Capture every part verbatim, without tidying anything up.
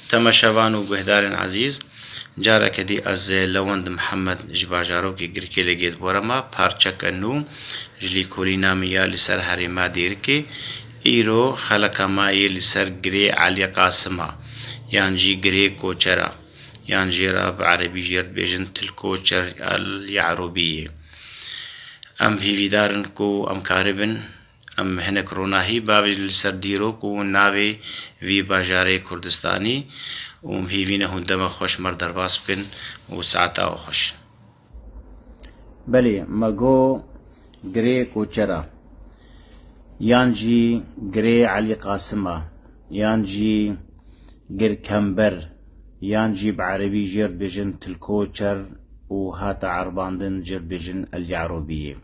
Temaşevan û guhdarên ezîz, careke dî ez Lewend Mihemed ji bajarokê Girkê li gêt borema parçeke nû ji lîkolîna min ya li ser herêma Dêrikê. Îro xeleka me yê li ser Girê Elî Qasima, yan jî Girê Koçera, yan jê re bi erebî jê re dibêjin Til Koçer El Ye'rûbiyê. Em hîvîdar in ku em karibin em hinek ronahî bavêjin li ser dîrok û navê vî bajarê Kurdistanî û em hîvî ne hûn dema xweş me re derbas bikin û saeta we xweş. Belê, me got Girê Koçera, yan jî Girê Elî Qasima, yan jî Girkember, yan jî bi erebî jê re dibêjin Til Koçer û hate erbandin jê re dibêjin El Ye'rûbiyê.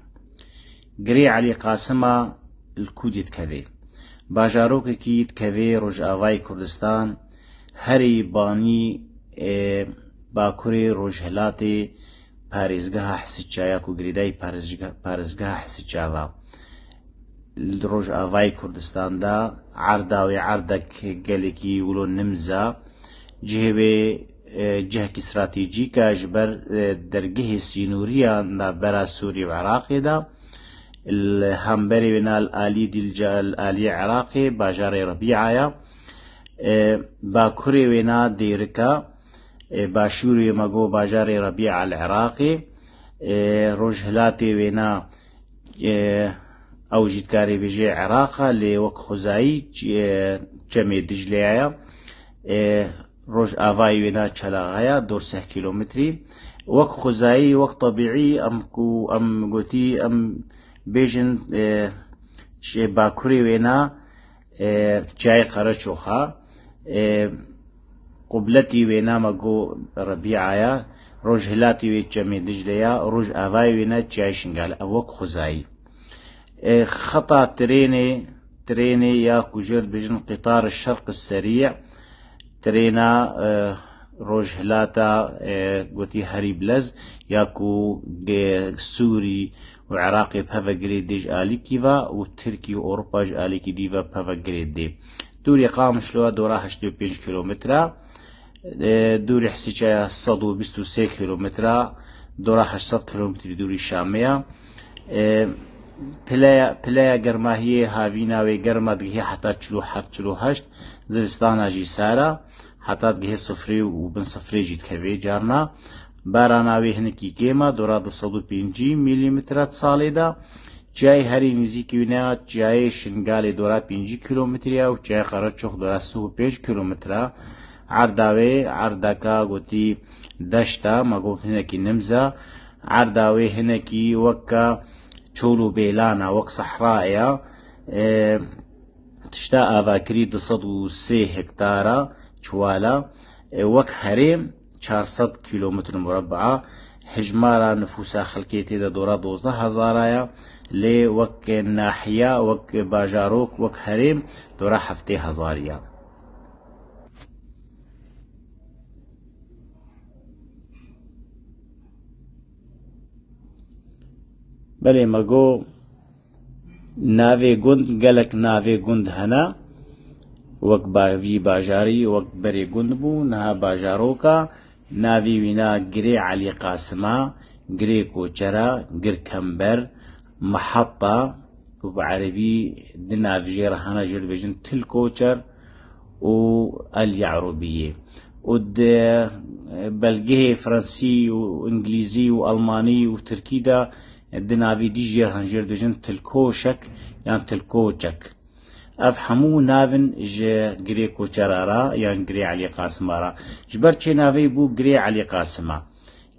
Girê Elî Qasima li ku dî dikeve? Bajarokekî dikeve Rojavayê Kurdistan, herî banî, e, bakurê rojhilatê parêzgeha Hisiça ya ku girêdayî parêzge-, parêzgeha Hisiça ve. Li Rojavayê Kurdistan de erda wê erdek gelekî wilo nimz e. Cihê wê, e, cihekî stratejîk e ji ber, e, dergehê sînorî ya navbera Sûrî û Iraqê de. Li hemberê wê na li alî dî li ca-, li alî Iraqê, bajarê Rebîa ye. E, bakurê wê na Dêrik e. E, başûrê me got bajarê Rebîa li Iraqê. E, rojhilatê wê na, e, ew jî dikarê bêjê Iraq e, lê wek xwezayî, e, Çemê Diclê ye. E, rojavayê wê na Çelaxa ye, dor seh kîlometrî. Wek xwezayî, wek tebîî, em ku em gotî, em bêjin, e, ji bakurê wê na, e, Çiyayê Qereçoxa, e, qubletî wê na me got Rebîa ye, rojhilatî wê Çemê Diclê ye, rojavayê wê na Çiyayê Şingal e, ev wek xwezayî. E, xeta trênê, trênê ya ku jê re dibêjin Qitar Şerq Serî, trêna, e, rojhilata, e, gotî herî bilez, ya ku ge-, Sûrî û Iraqê peve girê dê ji alîkî ve û Tirkî û Ewropa ji alîkî dî ve peve girê dê. Dûrî Qamişlo dora heştê û pênc kîlometre, e, dûrî Hisiça sed û bîst û sê kîlometre, dora heşt sed kîlometrî dûrî Şamê ye. E, pileya, pileya germahiyê havîna wê germa digihê heta çil û heft çil û heşt, zivistana jî sar e, heta digihê sifrê û bin sifrê jî dikevê carna. Barana wê hinekî kêm e, dora du sed û pêncî milîmetre di salê de. Çiyayê herî nêzîkî wî ne ya Çiyayê Şingalê dora pêncî kîlometre ya û Çiyayê Qereçox dora sih û pênc kîlometre. Erda wê erdeka gotî deşt e, me got hinekî nimz e. Erda wê hinekî weke çol û bêlan e, wek sehra ye. E, tişta avakirî du sed û sê hektar e, çiwal e. E, wek herêm çar sed kîlometr murebba. Hijmara nifûsa xelkê tê de dora dozdeh hezara ye, lê wek nahiya, wek bajarok, wek herêm dora heftê hezar ye. Belê, me got, navê gund, gelek navê gund hene. Wek ba-, vî bajarî, wek berê gund bû, niha bajaroka, navê wî na Girê Elî Qasim a, Girê Koçera, Girkember, Miheta, û bi erebî di nav jê re hene, jê re dibêjin Til Koçer û El Ye'rûbiyê. Û di belgehê fransî û îngilîzî û almanî û tirkî de di navî dî jê re hene, jê re dibêjin Til Koşek yan Til Koçek. Ev hemû nav in ji Girê Koçera re yan Girê Elî Qasima re. Ji ber çê navê bû Girê Elî Qasima?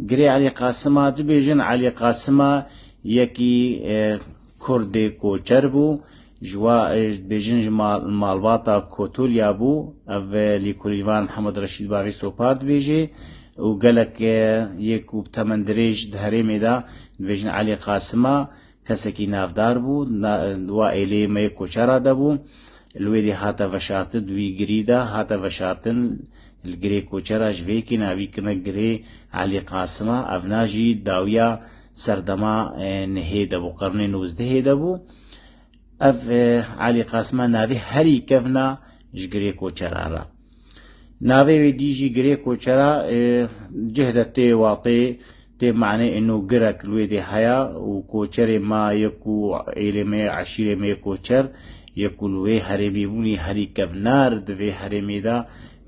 Girê Elî Qasima, dibêjin Elî Qasima yekî, e, Kurdê koçer bû. Ji wa, e, dibêjin ji mal-, malbata Kotolya bû. Ev, e, lêkolînvan Mihemed Reşîd Bavê Sopar dibêje û gelek, e, yê ku bi temendirêj di herêmê de dibêjin Elî Qasima. Kesekî navdar bû, na-, wa êlê me yê koçera de bû. Li wê dê hate veşartin, di wî girî de hate veşartin, li Girê Koçera ji vê yekê navî kirine Girê Elî Qasima. Ev na jî dawiya serdema, e, nihê de bû, qernê nozdehê de bû. Ev, e, Elî Qasima navê herî kevna ji Girê Koçera re. Navê wê dî jî Girê Koçera, e, cih de tê watê, tê manê ino girek li wê dê heye û koçerê ma yê ku êlê me yê, eşîrê me yê koçer, yê ku li wê herêmê bûnî herî kevnar di vê herêmê de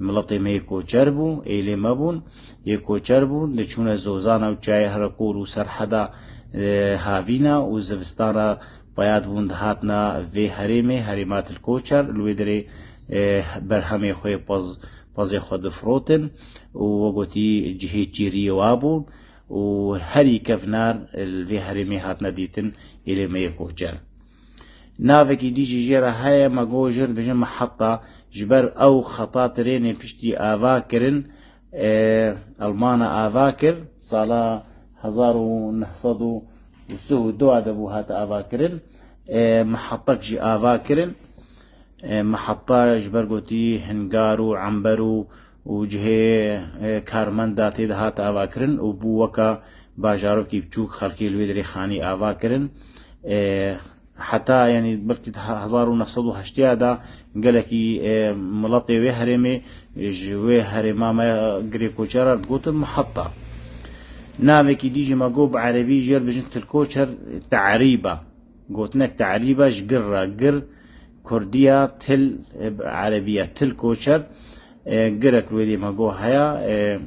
miletê me yê koçer bû, êlê me bûn, yê koçer bûn, diçûne zozana û çiyayê Herekor û Serheda, e, havîna û zivistana peyad bûn dihatna vê herêmê, herêma Til Koçer, li wê derê, e, berhemê xwe pez, pezê xwe difirotin û we gotî cihê çêriyê wa bûn û herî kevnar li vê herêmê hatine dîtin êlê me yê koçer. Navekî dî jî jê re heye, me got jê re dibêjin Miheta, ji ber ew xeta trênê piştî ava kirin, e, Elmana ava kir, sala hezar û neh sed û sî û du de bû hate ava kirin. E, mihetek jî ava kirin. E, miheta ji ber gotî hingar û ember û, û cihê, e, karmenda tê de hate ava kirin û bû weka bajarokî biçûk, xelkê li wê derê xanî ava kirin. E, heta, yanî belkî di hezar û neh sed û heştê de gelekî, e, miletê wê herêmê ji wê herêma me Girê Koçera digotin Miheta. Navekî dî jî me got bi erebî jê re dibêjin Til Koçer, te'rîb e. Gotinek te'rîb e ji gir re. Gir kurdiya, til, e, bi erebî ye. Til Koçer, e, girek li wê dê me got heye, e,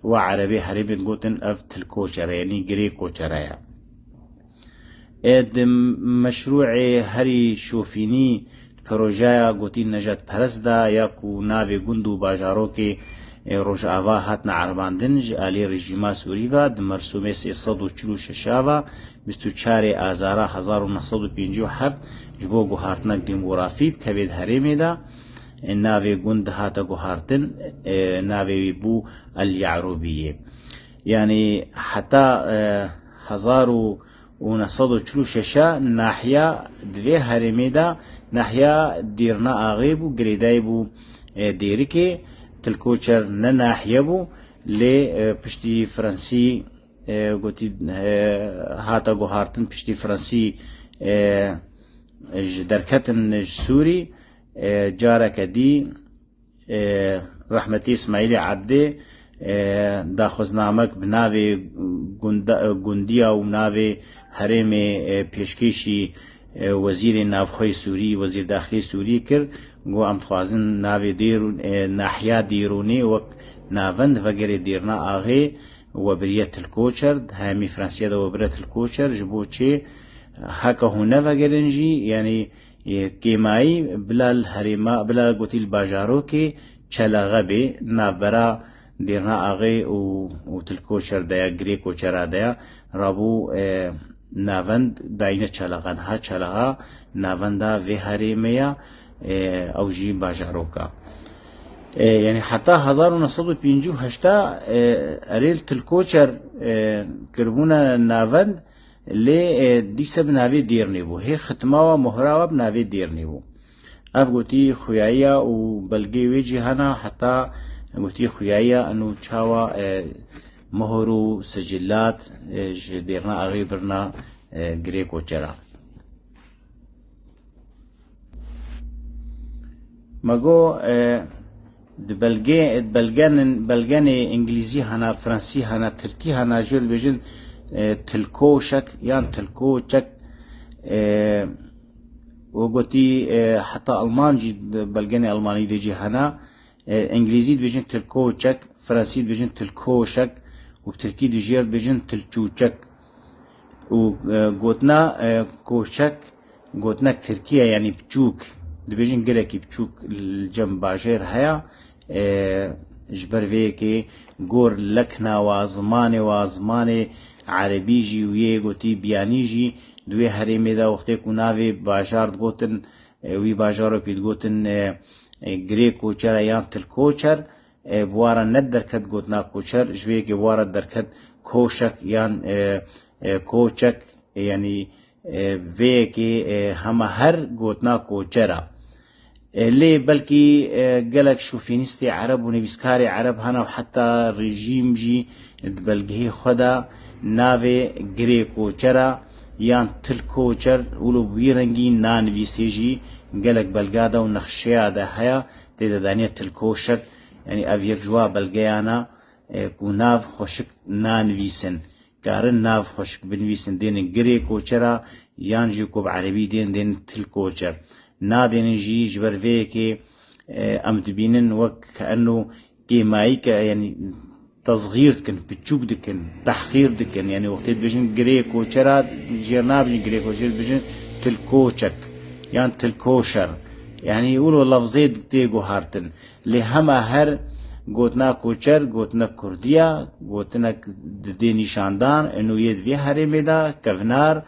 we erebê herêmê digotin ev Til Koçer e, yanî Girê Koçer e. E, di meşrûê herî şofînî, di projeya gotî nejadperest de ya ku navê gund û bajarokê, e, Rojava hatine erebandin ji alî rejîma Sûrî ve, di mersûmê sê sed û çil û şeş ve, bîst û çarê Azara hezar û neh sed û pêncî û heft, ji bo guhartinek demografî bi kevê di herêmê de, e, navê gund dihate guhartin, e, navê wî bû El Yarûbiyê. Yanî heta, e, hezar û neh sed û çil û şeş nahiya di vê herêmê de nahiya Dêrna Axê bû, girêdayî bû, e, Dêrikê, Til Koçer ne nahiye bû, lê, e, piştî Fransî, e, gotî, e, hate guhartin, piştî Fransî, e, ji derketin ji Sûrî, e, careke dî, e, rehmetî Îsmaîlê Ebdê, e, daxwaznamek bi navê gunda-, gundiya û navê herêmê, e, pêşkêşî, e, Wezîrê Navxweyê Sûrî, Wezîr Daxilê Sûrî kir, got, em dixwazin navê Dêrûn-, e, nahiya Dêrûnê wek navend vegerê Dêrna Axê, we biriye Til Koçer, di hemî Fransiya de we bire Til Koçer, ji bo çê heke hûn nevegerin jî, yanî, e, kêmayî bila li herêma, bila gotî li bajarokê Çelexe bê, navbera Dêrna Axê û, û Til Koçer de ya, Girê Koçera de ya, rabû, e, navend dayîne Çelexe, niha Çelexe navenda vê herêmê ya, e, ew jî bajaroka. E, yanî heta hezar û neh sed û pêncî û heşt, e, erê li Til Koçer, e, kiribûne navend, lê, e, dîse bi navê Dêrnê bû. Hê xitima wa, mohra wa bi navê Dêrnê bû. Ev gotî xuyayiya û belgê wê jî hena, heta gotî xuyayiya eno çawa, e, mohor û sicilat, e, ji Dêrna Axê birna, e, Girê Koçera. Me got, e, di belgê, belgenin, belgenê îngilîzî hena, fransî hena, tirkî hena, jê dibêjin, e, tilkoşek yan tilkoçek, e, we gotî, e, heta alman jî di belgenê almanî de jî hena, e, îngilîzî dibêjin tilkoçek, fransî dibêjin tilkoşek û bi tirkî de jê dibêjin tilçûçek. Û, e, gotina, e, koçek, gotinek tirkî ye, yanî biçûk. Dibêjin gelekî biçûk li cem bajêr heye. E, ji ber vê yekê gor lekna wa, zimanê wa, zimanê erebî jî û yê gotî biyanî jî di wê herêmê de wextê ku navê bajar digotin, e, wî bajarokî digotin, e, e, Girê Koçer e yan Til Koçer, e, bi wa re ne derket gotina koçer, ji vê yekê bi wa re derket koşek yan, e, e, koçek, e, yanî, e, vê yekê, e, hema her gotina koçer e. E, lê belkî, e, gelek şofînîstê ereb û nivîskarê ereb hene û heta rejîm jî di belgehê xwe de navê Girê Koçer e yan Til Koçer, wilo bi wî rengî nanivîsê jî gelek belga de û nexşeya de heye, tê de daniye Til Koşek, Yanî ev yek ji wa belgeyana e, ku nav xweşik nanivîsin. Karin nav xweşik binivîsin, dênin girê koçera, yan jî ku bi erebî dên, dênin til koçer. Nadênin jî ji ber vê yekê, e, em dibînin wek ke eno kêmayî ke, yanî tezxîr dikin, piçûk dikin, tehqîr dikin. Yanî wextê dibêjin girê koçera, jêr nabêjin girê koçer, dibêjin til koçek yan til koşer. Yanî wilo lefzê tê guhartin. Lê hema her gotina koçer, gotinek kurdî ya, gotinek didê nîşandan, ino yê di vê herêmê de kevnar,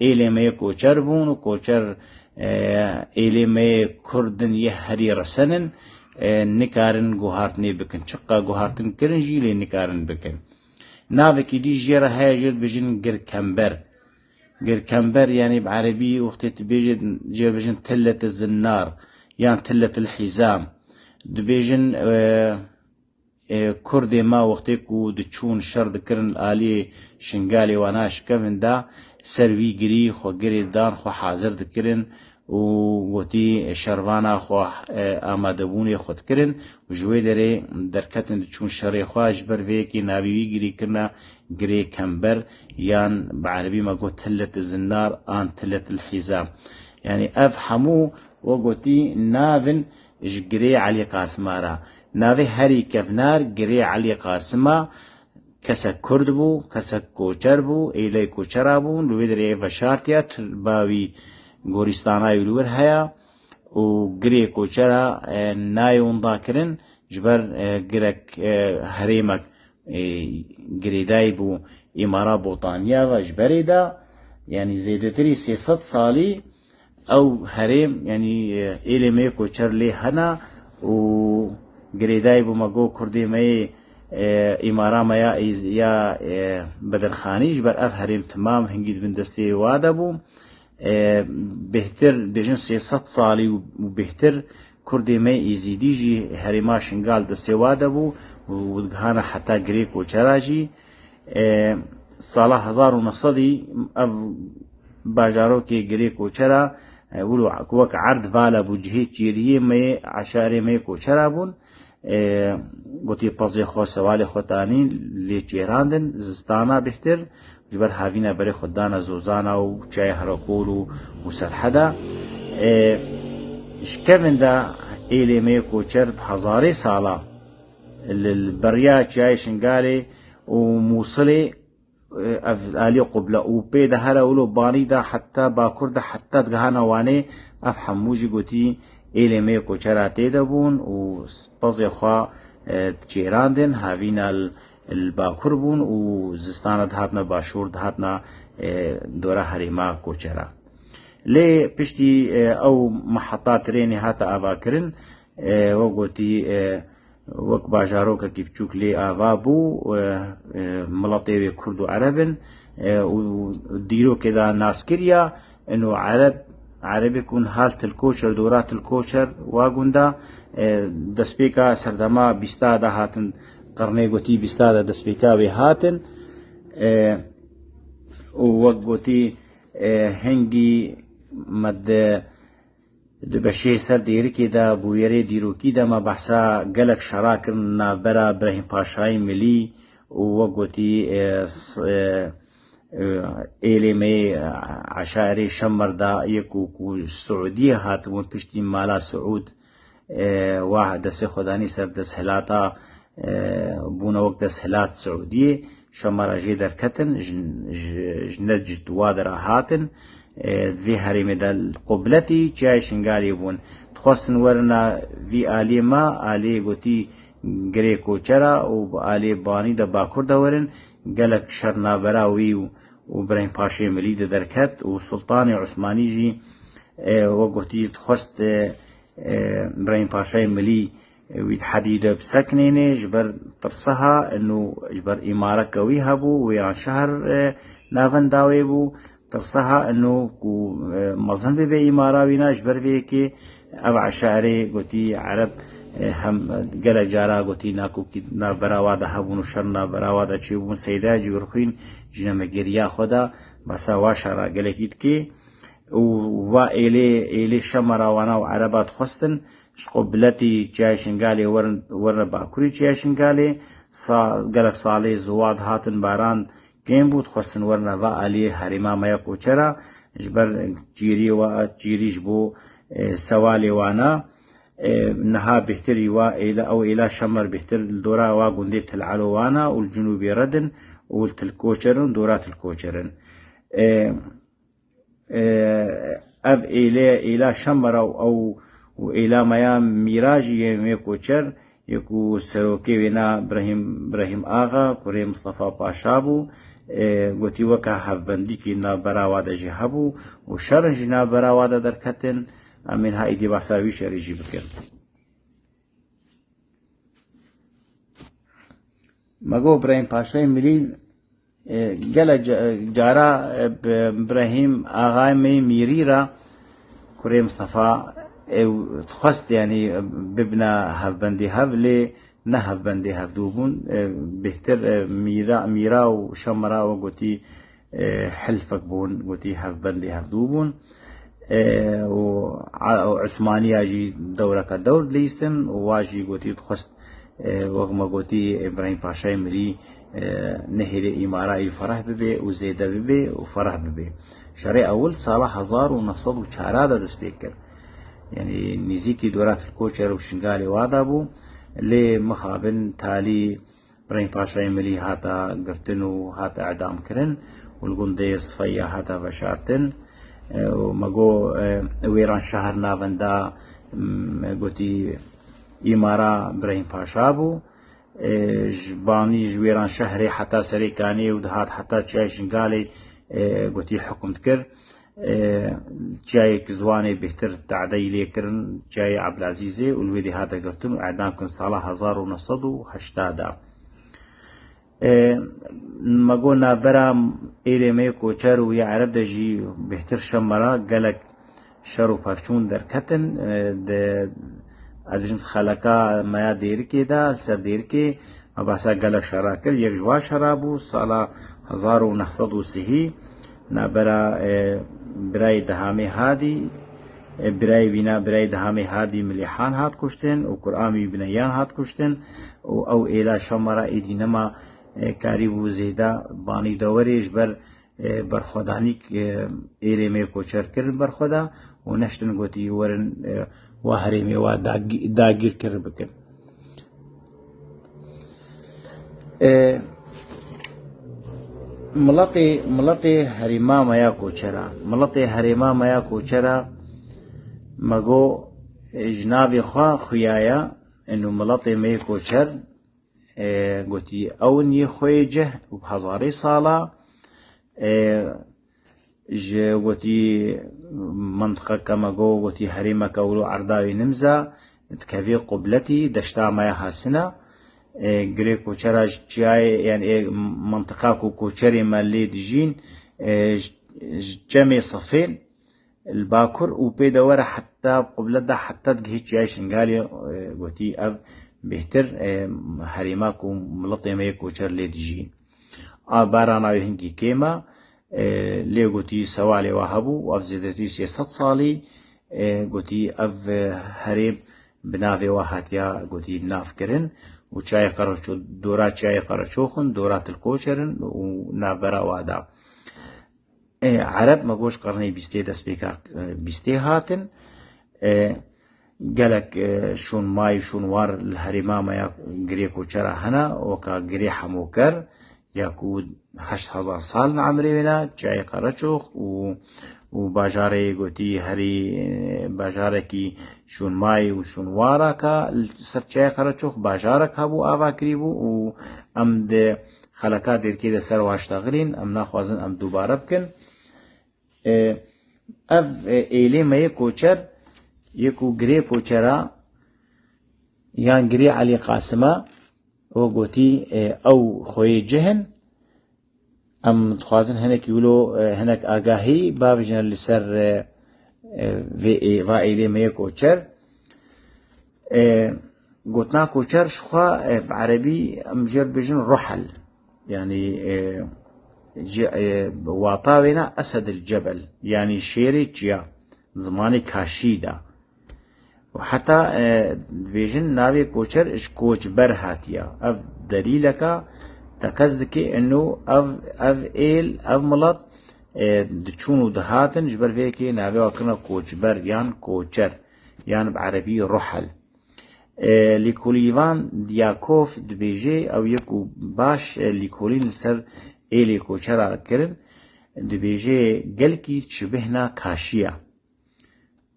êlê me yê koçer bûn û koçer, e, êlê me yê kurd in yê herî resen in, e, nikarin guhartinê bikin. Çiqa guhartin kirin jî lê nikarin bikin. Navekî dî jê re heye, jê dibêjin girkember. Girkember, yanî bi erebî wextê tu bêjê, jê dibêjin tillet zinnar yan tillet hizam. Dibêjin, e, e, kurdê me wextê ku diçûn şer dikirin alî Şingalê wana şikevin de, ser wî girî xwe girê dan xwe hazir dikirin û gotî şervana xwe, e, amadebûnê xwe dikirin û ji wê derê derketin diçûn şerê xwe. Ji ber vê yekê navê wî girî kirine girê kember yan bi erebî me got tillet zinnar an tillet hizam. Yanî ev hemû we gotî navin ji girê Elî Qasima re. Navê herî kevnar girê Elî Qasima, kesek kurd bû, kesek koçer bû, êlê koçera bû, li wê derê veşartiya tu-, bawî gorîstana wî li wir heya û girê koçera, e, nayê winda kirin, ji ber, e, girek, e, herêmek, e, girêdayî bû îmara Botaniya ve ji berê de, yanî zêdetirî sê sed salî ew herêm, yanî, e, êlê me yê koçer lê hena û girêdayî bû me got kurdê me yê, e, îmara me ya Îz-, ya, e, Bedirxanî, ji ber ev herêm timam hingî di bin destê wa de bû. E, bêhtir, bêjin sê sed salî û, û bêhtir kurdê me Îzîdî jî herêma Şingal destê wa de bû û digihana heta girê koçera jî. E, sala hezar û neh sedî ev bajarokê girê koçera, e, wilo wek erd vala bû, cihê çêriyê me yê eşarê me yê koçera bûn. E, gotî pezê xwe, sewalê xwe tanîn lê çêrandin, zistana bêhtir, ji ber havîna berê xwe dana zozana û çiyayê Herakol û, û Serheda. E, ji kevin de êlê me yê koçer bi hezarê sala li, li beriya çiyayê Şingalê û Mûsilê, e, ev alî qubla û pê de here wilo banî de heta bakur de heta digihana Wanê, ev hemû jî gotî êlê me yê koçera tê de bûn û pezê xwe, e, çêrandin, havîna li, li bakur bûn û zistana dihatna başûr, dihatna, e, dora herêma koçera. Lê piştî, e, ew meheta trênê hate avakirin, e, we gotî, e, wek bajarokekî biçûk lê ava bû, e, e, miletê wê kurd û ereb in, e, û dîrokê de naskiriya, ino ereb, erebê ku niha li Tilkoçer, dora Tilkoçer, wa gunda, e, destpêka serdema bîsta de hatin, qirnê gotî bîsta de destpêka wê hatin, e, û wek gotî, e, hingî me di Di beşê ser dêrikê de, bûyerê dîrokî de me behsa gelek şera kirin navbera Birehîm Paşayê Milî û wek gotî, e, s-, e, e, êlê me yê, e, eşairê Şemer de yê ku, ku Siûdiyê hatibûn piştî mala Siûd, e, wa destê xwe danî ser desthilata, e, bûne wek desthilat Siûdiyê. Şemera jê derketin, ji, ji, ji Necd wa dera hatin, e, vê herêmê de qubletî çiyayê Şingalê bûn. Dixwestin werina vî aliyê me, aliyê gotî Girê Koçera û bi aliyê Banî de Bakur de werin, gelek şer navbera wî û, û Birehîm Paşê Milî de derket û Sultanê Osmanî jî, e, wek gotî dixwest, e, e, Birehîm Paşayê Milî wî di hedî de bisekinêne, ji ber tirseha ino ji ber îmareke wî hebû, Wêranşehr, e, navenda wê bû, tirseha ino ku, e, mezin bibe îmara wîna, ji ber vê yekê ev eşarê gotî ereb, e, hem gelek cara gotî nakokî navbera wa de hebûn û şer navbera wa de çêbûn, Seyda Cigirxwîn ji nemegeriya xwe de besa wa şera gelekî dikê û va êlê, êlê Şemera wana û ereba dixwestin, ji Qubletî Çiyayê Şingalê werin, werine bakurî Çiyayê Şingalê. Sa-, gelek salê ziwa dihatin, baran kêm bû, dixwestin werine va aliyê herêma me ya Koçera, ji ber cîriyê wa, cîrî ji bo, e, sewalê wana. E, niha bêhtirî wa êla, ew êla Şemer bêhtir li dora wa gundê Til Elo wana û li cinûbê Redin û li Til Koçer in, dora Til Koçer in. E, e, ev êlê, êla Şemera û ew û êla me ya Mîra jî yên wê Koçer, yê ku serokê wê na Birahîm, Birahîm Axa, kurê Mistefa Paşa bû, e, gotî weke hevbendîkî navbera wa de jî hebû û şerin jî navbera wa de derketin. Em ên ha îdî behsa wî şerî jî bikin. Me got Birahîm Paşayê Milî, e, gelek ca-, cara, e, bi Birahîm Axayê me yê Mîrî re, kurê Mistefa, e, dixwest, yanî, bibina hevbendê hev, lê ne hevbendê hevdû bûn. E, bêhtir, e, Mîra, Mîra û Şemera we gotî, e, hilfek bûn, gotî hevbendê hevdû bûn. E, û A-, û Usmaniya jî dewreke dewr dilîstin û wa jî gotî dixwest, e, wek me gotî, Îbrahîm Paşayê Mirî, e, nehêlê îmara î fereh bibe û zêde bibe û fereh bibe. Şerê ewil sala hezar û neh sed û çar de dest pê kir. Yanî nîzîkî dora Til Koçer û Şingalê wa de bû. Lê mixabin talî Birahîm Paşayê Milî hate girtin û hate edamkirin û li gundê Sifeya hate veşartin. E, û me got, e, Wêranşehr navenda, m, gotî îmara Birahîm Paşa bû. E, ji banî ji Wêranşehrê heta Serê Kanê û dihat heta Çiyayê Şingalê, e, gotî hukm dikir. E, çiyayek ziwanê bêhtir tadeyî lê kirin, Çiyayê Ebdilezîzê û li wê dê hate girtin û edam kirin sala hezar û neh sed û heştê de. E, me got navbera êlê me yê Koçer û yê Ereb de jî bêhtir Şemera gelek şer û pevçûn derketin. E, di, ez dibêjim xeleka me ya Dêrikê de, li ser Dêrikê me behsa gelek şera kir. Yek ji wan şera bû sala hezar û neh sed û sihî navbera, e, birayê Dehamê Hadî, e, birayê wîna, birayê Dehamê Hadî Milîhan hat kuştin û Kur'an wî bineyan hat kuştin û ew êla Şemera êdî nema, e, karîbû zêde banî dewerê ji ber, e, berxwedanîk, e, êlê me yê Koçer kirin berxweda û neştin gotî werin, e, wa herêmê wa dagî-, dagîr kir bikin. E, miletê, miletê herêma me ya Koçera. Miletê herêma me ya Koçera me got, e, ji navê xwe xuya ye, û miletê me yê Koçer, e, gotî ew in yê xweyê cih û bi hezarê sala, e, ji gotî mintiqeke me got, gotî herêmeke wilo erda wî nimza, dikevê qubletî deşta me ya Hasina, e, girê Koçera ji çiyayê, yanî, e, mintiqa ku koçerê me lê dijîn, e, ji, ji çemê Sifên, li bakur û pê de were heta qublet de heta digihê Çiyayê Şingalê, e, gotî ev bêhtir, e, herêma ku miletê me yê Koçer lê dijîn. A barana wê hingî kêm e, e, lê gotî sewalê wa hebû û ev zêdetî sê sed salî, e, gotî ev, e, herêm bi navê wa hatiya gotî nav kirin û Çiyayê Qereço-, dora Çiyayê Qereçox in, dora Til Koçer in û navbera wa da. E, Ereb me got ji qernê bîstê dest pêka, e, bîstê hatin. E, gelek, e, şûnmay û şûnwar li herêma me ya girê Koçera hene, weka girê Hemoker, ya ku heşt hezar sal in emrê wê ne, Çiyayê Qereçox û, û bajarê gotî herî, e, bajarekî şûnmay û şûnwara ka li ser Çiyayê Qereçox bajarek hebû, ava kirîbû û em di xeleka Dêrikê de ser wa ştexilîn, em naxwazin em dubare bikin. E, ev, e, êlê me yê Koçer, yê ku girê Koçera yan girê Elî Qasima, o gotî, e, ew xweyê cih in. Em dixwazin hinek wilo, e, hinek agahî bavêjin li ser, e, e, vê ê-, va êlê me yê Koçer. E, gotina Koçer ji xwe, e, bi erebî em jê re dibêjin ruhel. Yanî, e, ji, e, wata wê ne Esedil Cebel. Yanî şêrê çiya. Zimanê Kaşî de. Heta, e, dibêjin navê koçer ji koçber hatiye. Ev delîleka teqez dike eno ev, ev êl, ev milet, e, diçûn û dihatin, ji ber vê yekê navê wan kirine koçber yan koçer, yan bi erebî ruhel. E, Lîkolîvan Diyakov dibêje, ew yek û baş, e, lîkolîn li ser êlê koçera kirin, dibêje gelkî çibihna kaşiya.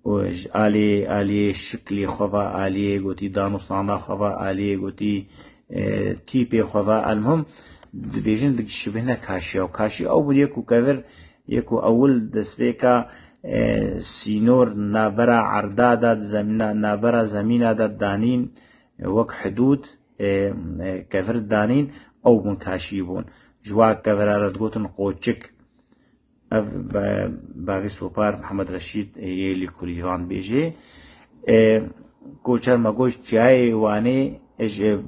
Û ji alê, aliyê şiklê xwe ve, aliyê gotî danûstana xwe ve, aliyê gotî, e, tîpê xwe ve, elmuhim dibêjin dişibihne kaşiya. Û kaşî ew bû yek û kevir, yek û ewil destpêka, e, sînor navbera erda de, zemîna, navbera zemîna de danîn, e, wek hidûd, e, e, kevir danîn, ew bûn kaşî bûn. Ji wa kevira re digotin qoçik. Ev be-, bavê Sopar Mihemed Reşîd yê Lîkolîvan dibêje. E, Koçer me got, çiyayê Wanê, e, ji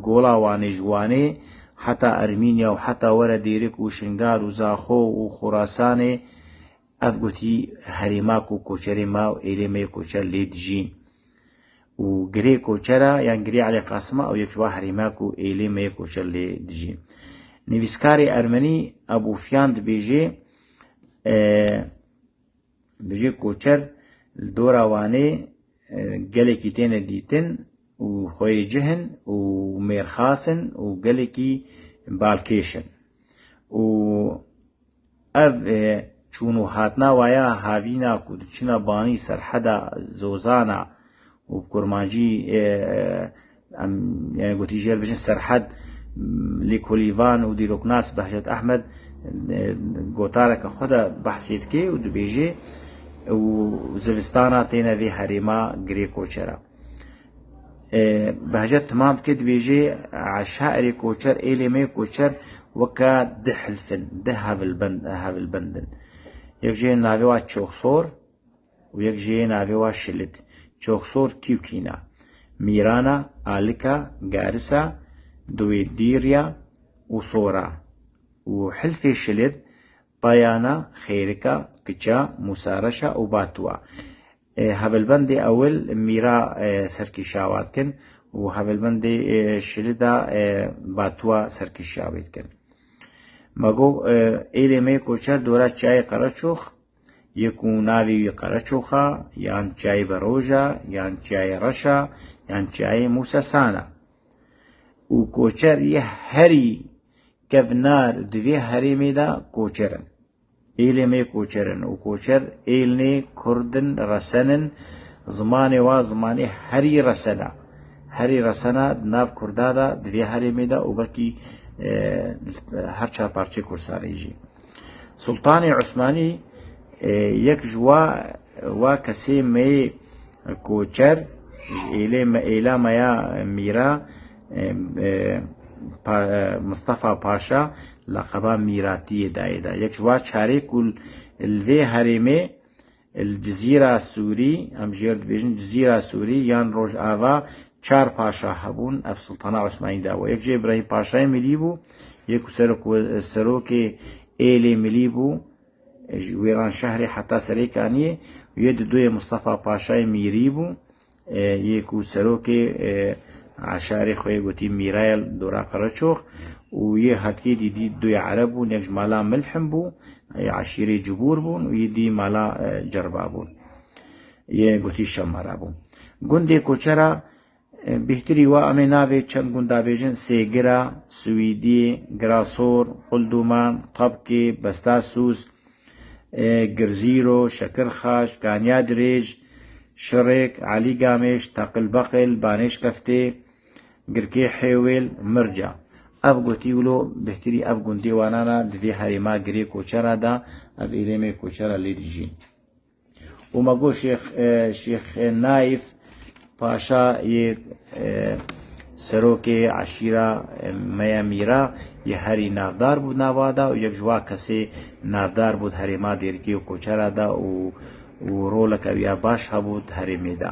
Gola Wanê ji Wanê heta Ermînya û heta were Dêrik û Şingal û Zaxo û Xorasanê, ev gotî herêma ku koçerê me û êlê me yê koçer lê dijîn. Û girê koçera yan girê Elî Qasima ew yek ji wa herêma ku êlê me yê koçer lê dijîn. Nivîskarê ermenî Ebûfiyan dibêje, e, dibêje koçer li dora Wanê, e, gelekî têne dîtin û xweyê cih in û mêrxas in û gelekî balkêş in. Û ev, e, çûn û hatina waya havîna ku diçina banî serheda Zozana û bi kurmancî, e, em, yani gotî jê re bêjin serhed, m, Lêkolîvan û dîroknas Behcet Ehmed, e, gotareke xwe de behsê dike û dibêje û zivistana têne vê herêma girê koçera. E, Behcet timam dike, dibêje, eşairê koçer, êlê me yê koçer weke du hilf in, du hevilbend, hevilbend in. Yek jê navê wa Çoxsor û yek jê navê wa Şilid. Çoxsor kî û kî ne? Mîrana, Alika, Garisa, Duwêdîrya û Sora. Û hilfê Şilid, Tayana, Xêrika, Kiça, Mûsareşa û Batuwa. E, hevilbendê ewil Mîra, e, serkêşa wa dikin û hevilbendê, e, Şilida, e, Batuwa serkêşa wê dikin. Me got, e, êlê me yê koçer dora çiyayê Qereçox, yek û navê wî Qereçoxa, yan çiyayê Beroja, yan çiyayê Reşa, yan çiyayê Mûsesan e. Û koçer yê herî kevnar di vê herêmê de koçer in. Êlê me koçer in û koçer êlnê kurd in, resen in, zimanê wa zimanê herî resena. Herî resena di nav kurda de, di vê herêmê de û belkî, e, her çar parçeyê Kurdistanê jî. Sultanê Osmanî, e, yek ji wa, wa kesê me yê koçer, ji êlê me, êla me ya mîra, e, e, Pa-, e, Mistefa Paşa, laqeba Mîratiyê dayê de. Yek ji wa çarê ku li vê herêmê, li Cizîra Sûrî, em jê re dibêjin Cizîra Sûrî yan Rojava, çar paşa hebûn, ev Sultana Osmanî de bû. Yek jê Îbrahîm Paşayê Milî bû, yek ku serok-, serokê êlê Milî bû, ji Wêranşehrê heta Serêkaniyê, û yê didoyê Mistefa Paşayê Mîrî bû, e, yê ku serokê, e, eşarê xwe yê gotî Mîrayel dora Qereçox, û yê hertikê dî dî doyê Ereb bûn, yek ji mala Milhim bû, yê eşîrê Cibûr bûn, û yê dî mala, e, Cerba bûn. Yê gotî Şemara bû. Gundê koçera, e, bêhtirî wa em ê navê çend gunda bêjin, Sêgira, Swîdî, Girasor, Qulduman, Tabkê, Bestasûs, e, Girzîro, Şekirxaş, Kanya Dirêj, Şirêk, Elî Gamêş, Teqil Beqil, Banêş Keftê, Girkê Hêwêl, Mirca. Ev gotî wilo bêhtirî ev gundê wanana di vê herêma girê koçera de, ev êlêmê koçera lê dijîn. Û me got Şêx, e, Şêx Naîf Paşa yê, e, serokê eşîra, e, me ya Mîra yê herî navdar bû nava de û yek ji wa kesê navdar bû di herêma Dêrikê û Koçera de û, û roleke wî ya baş hebû di herêmê de.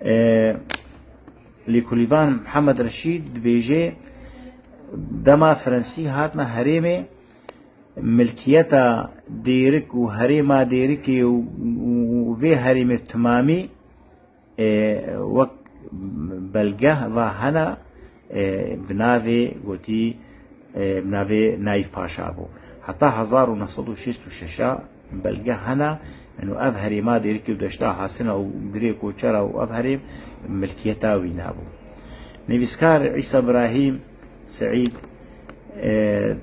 E, Lêkolîvan Mihemed Reşîd dibêje, dema Fransî hatine herêmê, Milkiyeta Dêrik û herêma Dêrikê û, û, û vê herêmê timamî, e, wek belge va hene, e, bi navê gotî, e, bi navê Naîf Paşa bû. Heta hezar û neh sed û şêst û şeş a belge hene, eno ev herêma Dêrikê û Deşta Hasina û Girê Koçera û ev herêm milkiyeta wî nabû. Nivîskar Îsa Birahîm Seîd, e,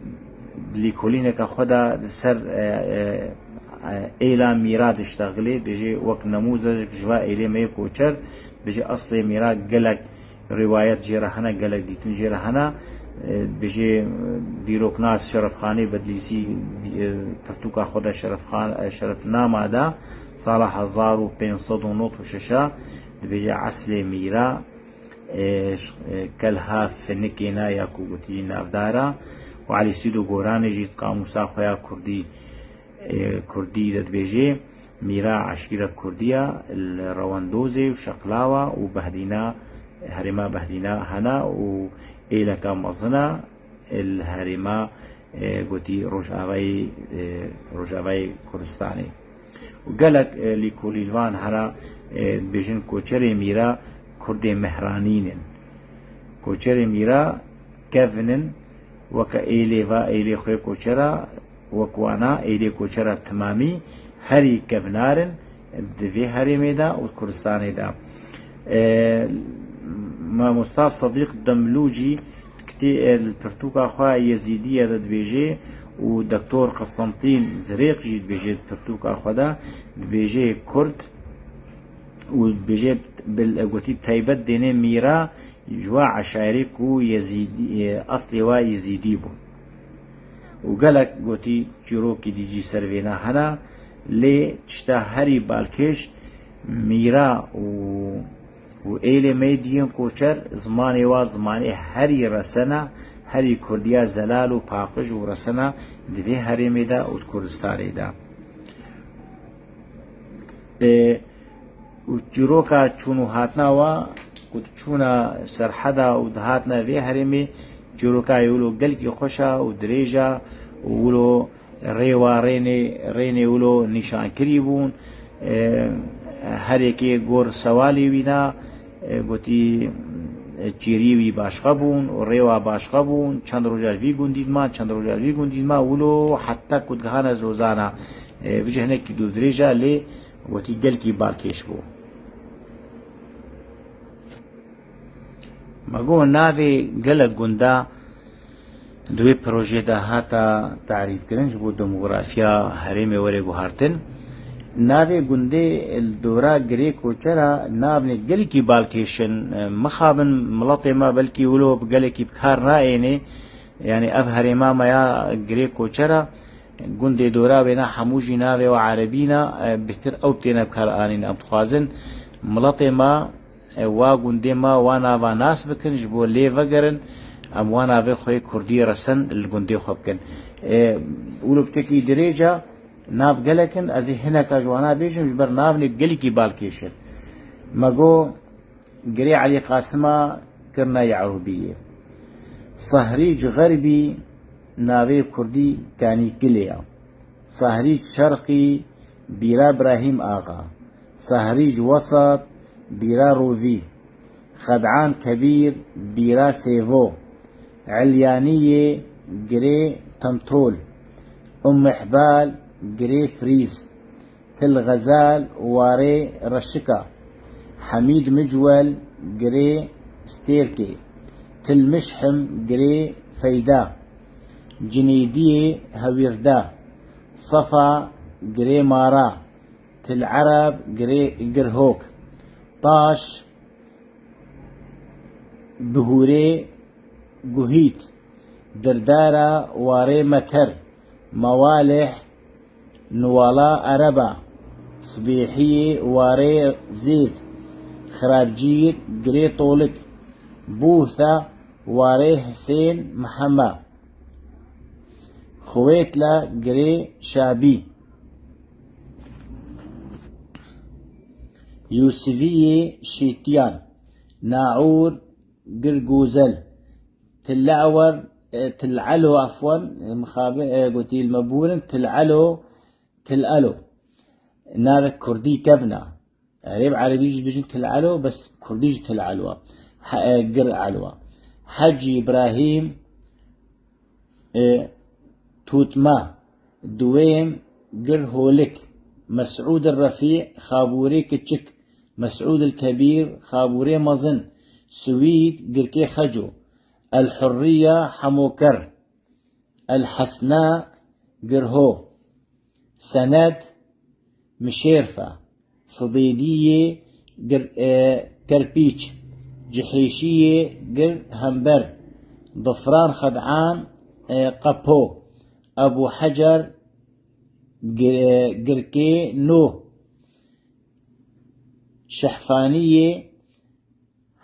lîkolîneke xwe de li ser, e, e, e, êla Mîra diştexilê, dibêje wek nemûzej ji va êlê me yê koçer, dibêje eslê Mîra gelek rîwayet jê re hene, gelek dîtin jê re hene. E, dibêje, e, dîroknas Şerefxanê Bedlîsî, e, pirtûka xwe de Şerefxan-, e, Şerefnama de sala hezar û pênc sed û nod û şeş a dibêje eslê Mîra, e, ş-, e, Kelha Finikê ne ya ku gotî navdar a û Elî Sîdo Goranê jî di qamûsa xwe ya kurdî, e, kurdî de dibêje, Mîra eşîra kurdî ya li Rewendozê û Şeqlawa û Behdîna, herêma Behdîna hene û êleka mezin a li herêma, e, gotî Rojavayê, e, Rojavayê Kurdistanê. Û gelek, e, lîkolînvan hene, e, dibêjin koçerê Mîra Kurdê Mehranîn in. Koçerê Mîra kevin in, weke êlê va êlê xwe koçera, wek wana êlê koçera timamî herî kevnar in di vê herêmê de û Kurdistanê de. E, Mamosta Sedîq Demlû jî kitê-, e, li pirtûka xwe Yezîdiye de dibêje û Doktor Qistentîn Zirêq jî dibêje di pirtûka xwe de, dibêje Kurd û dibêje bil-, gotî taybet dêne Mîra ji wa eşayrê ku Yezîdî, e, eslê wa Yezîdî bû. Û gelek gotî çîrokî dî jî ser vêna hene, lê tişta herî balkêş Mîra û, û êlê me yê diyên koçer zimanê wa zimanê herî resena, herî kurdiya zelal û paqij û resena di vê herêmê de û di Kurdistanê de. E, û çîroka çûn û hatina wa ku diçûna Serheda û dihatina vê herêmê, çîroka wilo gelkî xweş a û dirêj a û wilo rêwa rênê, rênê wilo nîşankirî bûn. E, her yekê gor sewalê wî na, e, gotî, e, çêrî wî başqa bûn û rêwa başqa bûn. Çend roja li vî gundî dima, çend roja li vî gundî dima, wilo heta ku digihane Zozana. E, vijê hinekî dûrdirêj a, lê gotî gelkî balkêş bû. Me got navê gelek gunda di wê projeyê de hata tarîfkirin ji bo demografiya herêmê were guhartin. Navê gundê li dora Girê Koçera navnê gelkî balkêş in. Mixabin miletê me belkî wilo bi gelekî bi kar nayênê. Yanî ev herêma me ya Girê Koçera, gundê dora wêna hemû jî navê we erebî ne, e, bêhtir ew têne bi kar anîn. Em dixwazin miletê me, e, wa gundê me wa nava nas bikin, ji bo lê vegerin, em wa navê xwe yê kurdî resen li gundê xwe bikin. E, wilo piçekî dirêj e, nav gelek in, ez ê hineka ji wana bêjim, ji ber navnê gelekî balkêş in. Me got, Girê Elî Qasima kirina Ye'rûbiyê. Sahrîc Xerbî navê kurdî Kanîkilê ya. Sahrîc Şerqî bîra Birahîm Axa. Sahrîc Wesat bîra Rovî. Xed'an Kebîr bîra Sêvo. Elyaniyê Girê Tentol. Umm Ihbal Girê Frîz. Til Xezal warê Reşika, Hemîd Micwel girê Stêrkê, Til Mişhim girê Feyda, Cinêdiyê Hewîrda, Sefa girê Mara, Til Ereb girê Girhok, Taş Bihûrê Guhît, Dirdara warê Meter, Mewalih Nuwala Ereba, Sibêhiyê warê Zêv, Xirabcîr girê Tolik, Bûtha warê Hisên Mihema, Xuwêtla girê Şabî, Yûsiviyê Şêtiyan, Naûr Girgozel, Tille'wer e, Til Elo, afwan, e, mixabin, e, gotî li me bûrin, Til Elo, Til Elo. Navek kurdî kevna. Erê bi erebî jî dibêjin Til Elo, bes kurdî jî Til Elo. He, e, Gir Elo. Hecî Îbrahîm, e, Tûtma, Duwêm Gir Holik, Mesûd Refî, Xabûrê Kiçik, Mesûd Kebîr, Xabûrê Mezin, Swîd, Girkê Xeco, El Hurriya, Hemoker, El Hesna, Girho, Sened, Mişêrfe, Sidêdiyê, Gir-, e, Kerpîç, Cihêşiyê, Gir Hember, Difran Xed'an, e, Qepo, Ebû Hecer, Gi-, e, Girkê Nûh, Şehfaniyê,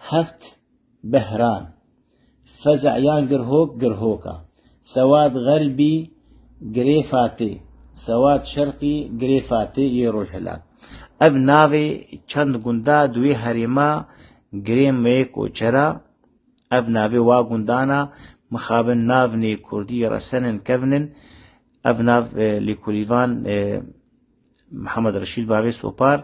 Heft Behran, Fez'yan Girhok, Girhoka, Sewad Xerbî, Girê Fatê, Sewad Şerqî, Girê Fatê yê Rojhilat. Ev navê çend gunda di wê herêma Girê Meyê Koçera, ev navê wa gundana mixabin navnê kurdî resenin kevnin, ev nav, e, lêkolîvan, e, Mihemed Reşîd Bavê Sopar,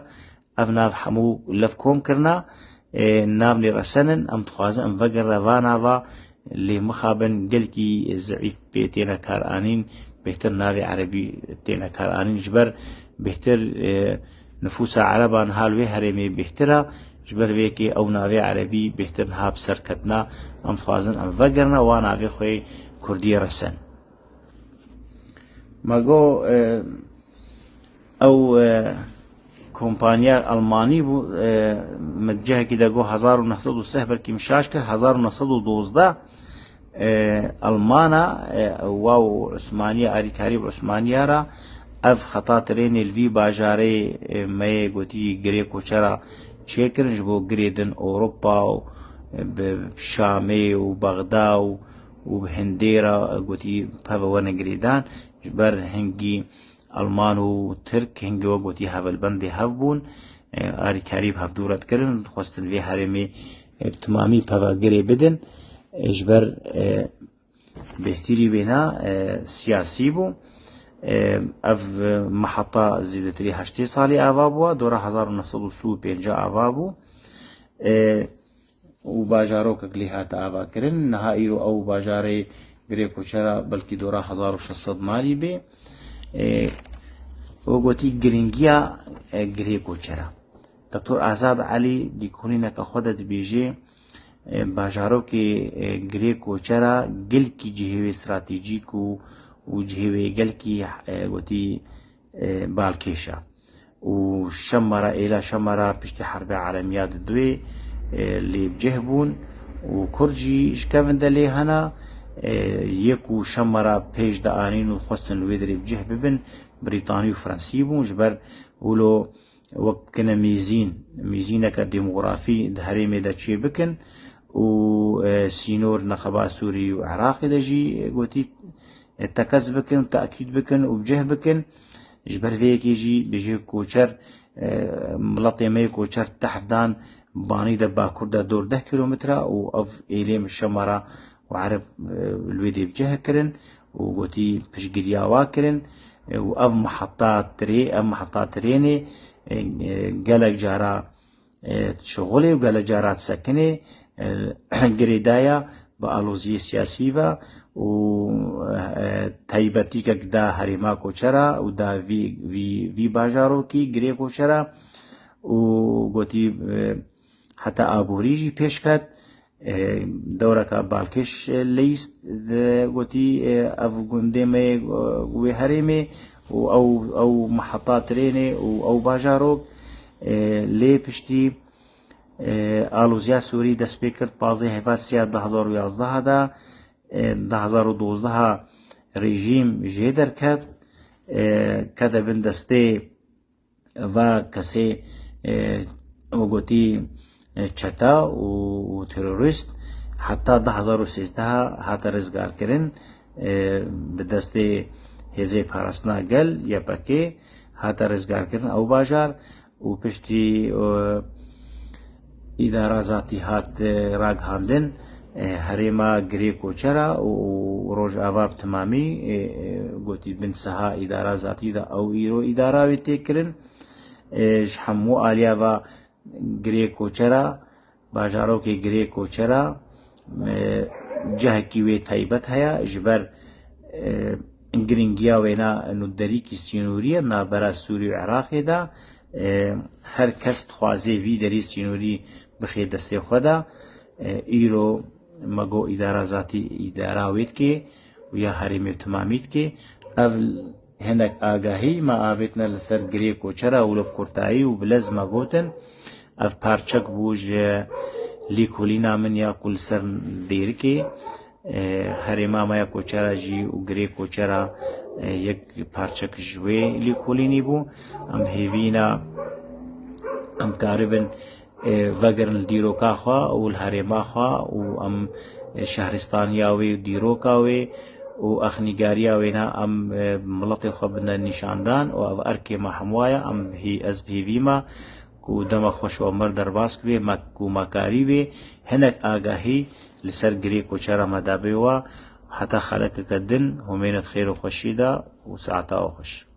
ev nav hemû lev kom kirina, e, navnê resenin, em dixwazin em vegerine va nava, lê mixabin gelkî zeîf pê têne kar anîn, bêhtir navê erebî têne kar anîn, ji ber bêhtir, e, nifûsa ereban ha li wê herêmê bêhtir e, ji ber vê yekê ew navê erebî bêhtir niha bi ser ketina, em dixwazin em vegerine wa navê xwe yê kurdî resen. Me got, e, ew, e, kompanya Almanî bû, e, min cihekî de got hezar û neh sed û sih, belkî min şaş kir, hezar û neh sed û dozdeh, e, Almana, e, wa û Osmaniye, alîkarî bi Osmaniya re ev xeta trênê li vî bajarê, e, me yê gotî Girê Koçera çêkirin, ji bo girê din Ewropa û, e, bi Şamê û Bexda û û bi Hindê re, e, gotî peve wene girêdan, ji ber hingî Alman û Tirk hingê we gotî hevelbendê hev bûn, e, alîkarî bi hevdû re dikirin, dixwestin vê herêmê, e, bi timamî peve girê bidin, e, ji ber, e, bêhtirî bêhna, e, siyasî bû. E, ev, e, meheta zêdetirî heştê salî ava bû, dora hezar û neh sed û sî û pênc ava bû. E, û bajarokek lê hate avakirin. Niha îro ew bajarê Girê Koçera belkî dora hezar û şeş sed malî bê. Ê, û gotî giringiya, e, Girê Koçera. Doktor Azad Elî di konîneke xwe de dibêje, e, bajarokê, e, Girê Koçera gelkî cihê wê stratejîk û, û cihê wê gelkî, e, gotî, e, balkêş e. Û Şemera, êla Şemera piştî Herbê Alemiya di duê, e, lê bi cih bûn û Kurd jî ji kevin de lê hena, e, yê ku Şemera pêş de anîn û xwestin li wê derê bi cih bibin, Brîtanî û Fransî bûn, ji ber wilo wek bikine mîzîn, mîzîneke demografî di herêmê de çê bikin û, e, sînor neqeba Sûrî û Iraqê de jî, e, gotî, e, tekez bikin, tekîd bikin û bi cih bikin. Ji ber vê yekê jî bêjê koçer, e, miletê me yê koçer tehf dan, banî de bakur de dor deh kîlometre û ev êlêm Şemara û Ereb, e, li wê dê bi cih kirin û gotî piştgiriya wa kirin, e, û ev meheta tirê-, ev meheta tirênê, e, e, gelek cara, e, şixulê û gelek cara disekinê, e, girêdaya bi aloziyê siyasî ve û, e, taybetîkek da herêma koçera û da vî, vî, vî bajarokî girê koçera û gotî, e, heta aborî jî pêş ket. E, dewreka balkêş, e, leyîst, de gotî, e, ev gundê me, e, wê herêmê û ew, ew meheta tirênê û ew bajarok, e, lê piştî, e, aloziya Sûrî dest pê kir pazdeh hêva siya du hezar û yazdeh de, e, du hezar û dozdeh rejîm jê derket, e, kete bin destê va kesê, e, wek gotî, e, çeta û, û terorîst heta du hezar û sêzdeh hate rizgarkirin, e, bi destê Hêzê Parastina Gel, Y P G, hate rizgarkirin ew bajar û piştî, e, îdara zatî hat, e, ragihandin, E, herêma Girê Koçera û Rojava bi timamî, e, e, gotî bin siha îdara zatî de ew îro îdara wê tê kirin. E, ji hemû aliya ve Girê Koçera, bajarokê Girê Koçera, e, cihekî wê taybet heye, ji ber, e, giringiya wêna nûderîkî sînorî ye navbera Sûrî û Iraqê de, e, her kes dixwaze vî derî sînorî bixê destê xwe de. E, îro me got îdara zatî îdara wê dikê û ya herêmê timamî dikê. Ev hinek agahî me avêtine li ser Girê Koçera û li bi kurtayî û bi lez me gotin, ev parçek bû ji lîkolîna min ya ku li ser Dêrikê, e, herêma me ya Koçera jî û Girê Koçera, e, yek parçek ji wê lîkolînî bû. Em hêvîna em karibin, e, vegerin li dîroka xwe û li herêma xwe û em, e, şehristaniya wê û dîroka wê û exnîgariya wêna em, e, miletê xwe bidin nîşandan û ev erkê me hemwa ye. Em hî-, ez bi hêvî me ku dema xweş we mir derbas kibe, me ku me karî bê, hinek agahî li ser Girê Koçera me dabe we. Heta xelekeke din, hûmêne di xêr û xweşî de û saeta we xweş.